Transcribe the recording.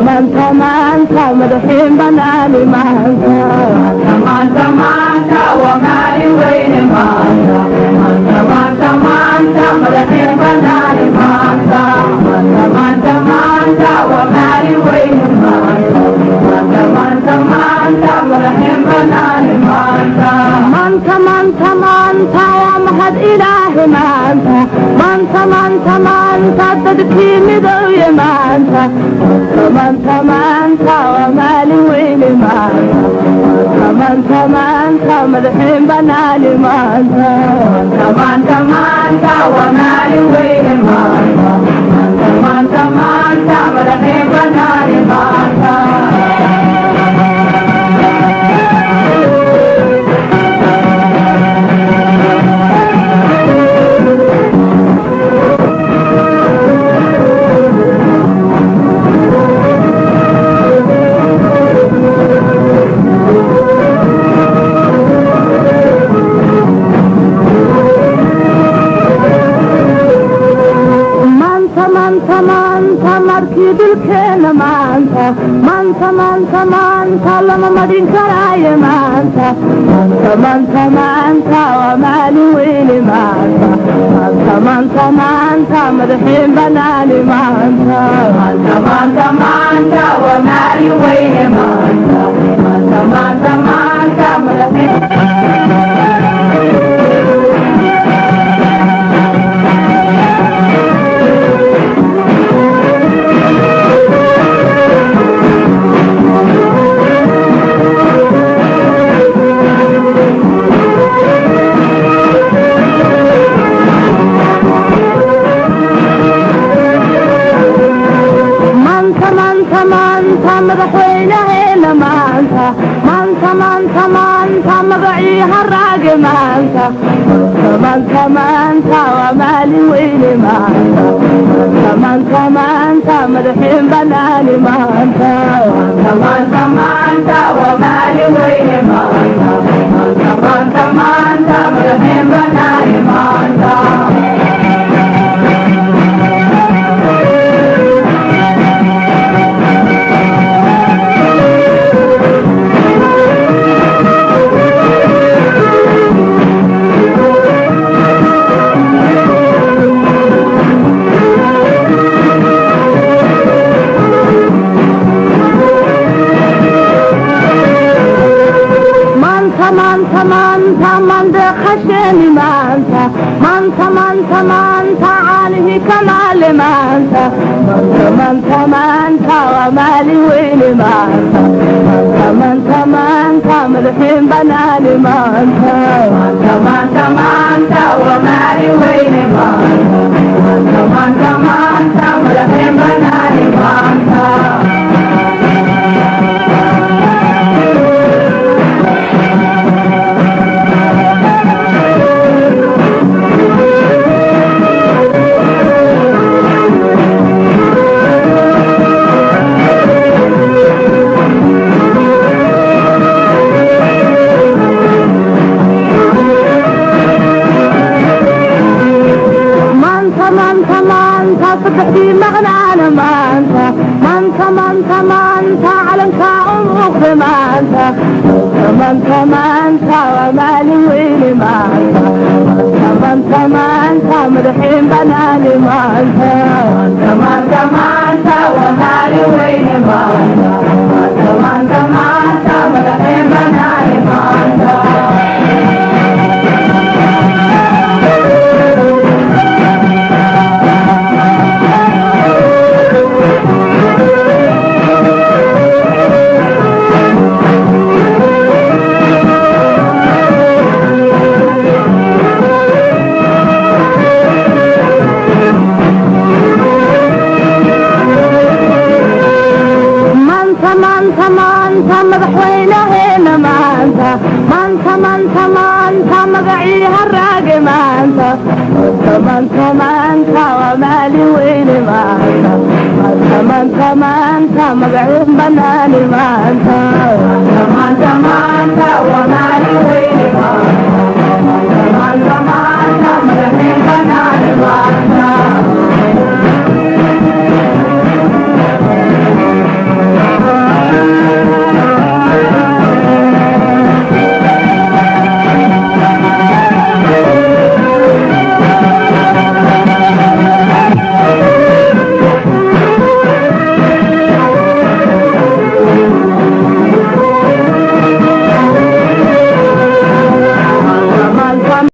Maanta, maanta, madaxiin banaani maanta. Maanta, maanta, waa maalin weyne maanta. Maanta, maanta, maanta, madaxiin banaani maanta. Maanta, maanta, maanta, waa maalin weyne maanta. Maanta, maanta, maanta, madaxiin banaani maanta. Maanta, maanta, maanta, waa mahad Ilaahi maanta. Maanta, maanta, maanta, dadkii midooye maanta. Maanta, maanta, waa maalin weyne maanta. Maanta, maanta, madaxiin banaani maanta. Maanta, maanta, waa maalin weyne maanta. Maanta, maanta, maanta, madaxiin banaani maanta. Maanta, maanta, maanta, markii dhulkeena maanta. Maanta, maanta, maanta, lama marin karaayo maanta. Maanta, maanta, maanta, waa maalin weyne maanta. Maanta, maanta, maanta, madaxiin banaani maanta. Maanta, maanta, maanta, waa maalin weyne maanta. Maanta, maanta, maanta, madaxiin. Maanta, maanta, maanta, madaxweynaheena maanta. Maanta, maanta, maanta, magacii haraage maanta. Maanta, maanta, waa maalin weyne maanta. Maanta, maanta, madaxiin banaani maanta. Maanta, maanta, waa maalin weyne maanta. Maanta, maanta, maanta, madaxiin banaani maanta. Maanta, maanta, maanta, mandeeqasheeni maanta. Maanta, maanta, maanta, caanihii kamaale maanta. Maanta, maanta, maanta, waa maalin weyne maanta. Maanta, maanta, maanta, madaxiin banaani maanta. Maanta, maanta, maanta, waa maalin weyne maanta. Maanta, maanta, maanta, madaxiin banaani maanta. Maanta, maanta, maanta, saddexdii maqnaana maanta. Maanta, maanta, maanta, calankaa u muuqda maanta. Maanta, maanta, waa maalin weyne maanta. Maanta, maanta, madaxiin banaani maanta. Maanta, maanta, waa maalin weyne maanta. Maanta, maanta, maanta, madaxiin banaani maanta. Maanta, maanta, maanta, madaxweynaheena maanta. Maanta, maanta, maanta, magacii haraage maanta. Maanta, maanta, waa maalin weyne maanta. Maanta, maanta, maanta, magaciin banaani maanta. Maanta, maanta, waa maalin.